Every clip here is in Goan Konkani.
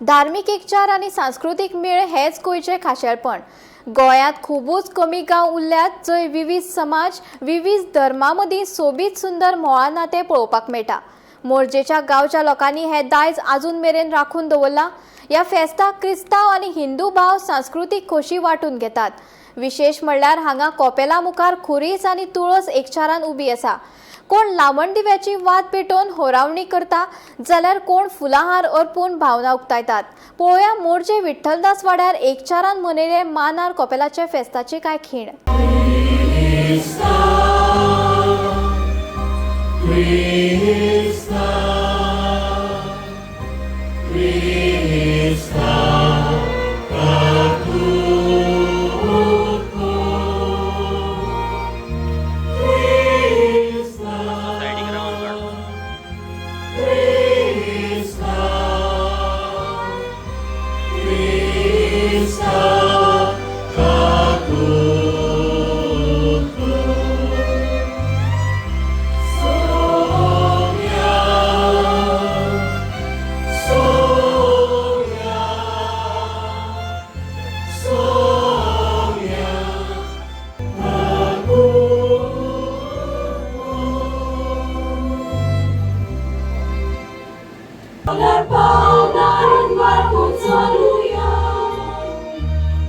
धार्मीक एकचार आनी सांस्कृतीक मेळ हेच गोंयचें खाशेलपण. गोंयांत खुबूच कमी गांव उरल्यात जंय विवीध समाज विवीध धर्मां मदीं सोबीत सुंदर म्होंवा नातें पळोवपाक मेळटा. मोरजेच्या गांवच्या लोकांनी हें दायज आजून मेरेन राखून दवरलां. ह्या फेस्ताक क्रिस्तांव आनी हिंदू भाव सांस्कृतीक खोशी वांटून घेतात. विशेश म्हणल्यार हांगा कोपेला मुखार खुरीस आनी तुळस एकचारान उबी आसा. कोण लामणदिव्याची वात पेटोवन होरावणी करता जाल्यार कोण फुलांहार अर्पून भावना उक्तायतात. पळोवया मोरजे विठ्ठलदास वाड्यार एकचारान मनयले मानार कोपेलाचे फेस्ताचे कांय खीण.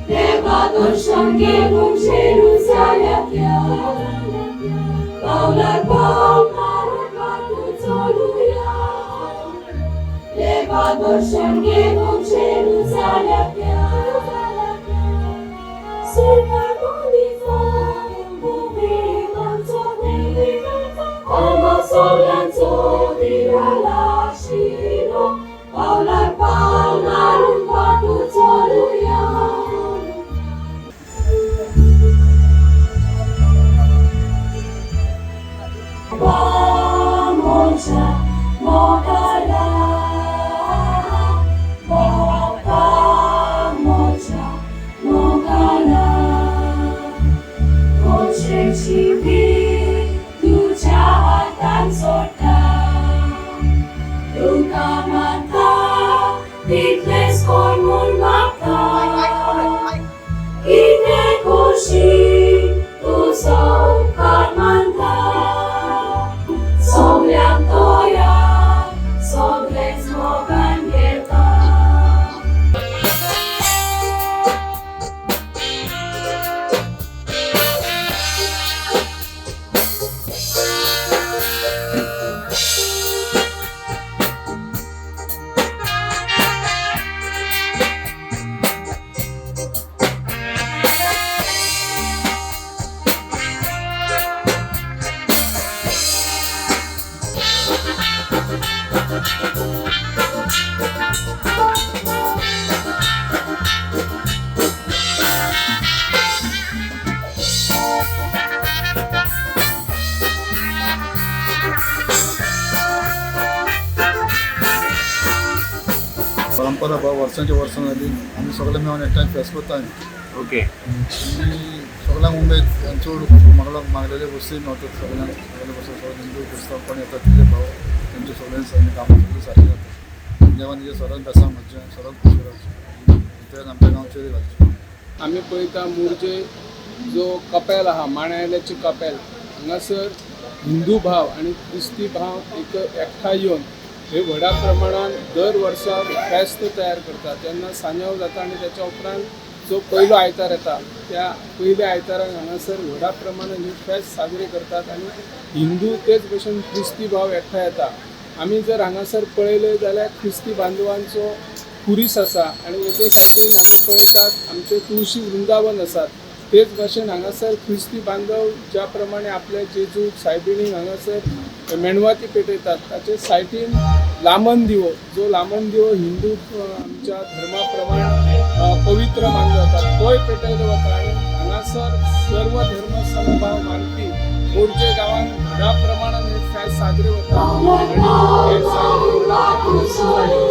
देवा दर्शन घेवन जेरुजाल्याक या, पावलार पावल मारून वाटू चलुया. देवा दर्शन घेवन जेरुजाल्याक या, स्वर्गार मनीसा भुमिकांचो देव, आम्हा सगळ्यांचो दिराला आशिल्लो, पावलार पावल मारून वाटू चलुया. Pamoja Mogala, Pamoja Mogala, Koche तुझ्या हातान सोडटा, तुका मानता तितलेंच कोण म्हूण मागता, कितें खोशी तुजो उपकार मानता, सगल्यांक तोया सगळेच मोगान घेता. परंपरा बा वर्सांची वर्सां जाली आमी सगळे मेळून एकठांय फेस्त करता आमी. आनी सगळ्यांक उमेद आनी चड मागलो मागलेले वस्तू मेळटात सगळ्यांक. सगळे वस्तू सगळे हिंदू क्रिस्तांव कोण येतात तितले भाव तेंचे सगळ्यांनी कामां सगळीं सारकीं जाता. देवान तिचे सदांच बेसांक मातशें सदांच खुशी रावचें, तेच आमच्या गांवचेर घालचें. आमी पळयता मोरजे जो कपेल आहा, माणायल्याची कपेल, हांगासर हिंदू भाव आनी क्रिस्ती भाव एक एकठांय येवन हे व्हडा प्रमाणान दर वर्सा फेस्त तयार करतात. तेन्ना सांजाव जाता आनी त्याच्या उपरांत जो पयलो आयतार येता त्या पयल्या आयताराक हांगासर व्हडा प्रमाणान ही फेस्त साजरी करतात आनी हिंदू तेच भशेन क्रिस्ती भाव एकठांय येता. आमी जर हांगासर पळयलें जाल्यार क्रिस्ती बांधवांचो खुरीस आसा आनी एके सायडीन आमी पळयतात आमचे तुळशी वृंदावन आसात. तेच भाशेन हांगासर क्रिस्ती बांधव ज्या प्रमाणे आपल्या जेजूक सायबिणीक हांगासर मेणवाती पेटयतात, ताचे सायडीन लामन दिवो, जो लामन दिवो हिंदू आमच्या धर्मा प्रमाण पवित्र मानलो जाता, तोय पेटयलो वता. आनी हांगासर सर्व धर्म समभाव मानपी मोरजे गांवांत व्हडा प्रमाणान हे फेस्त साजरे वता आनी हे साजरे व्हडा प्रमाणान.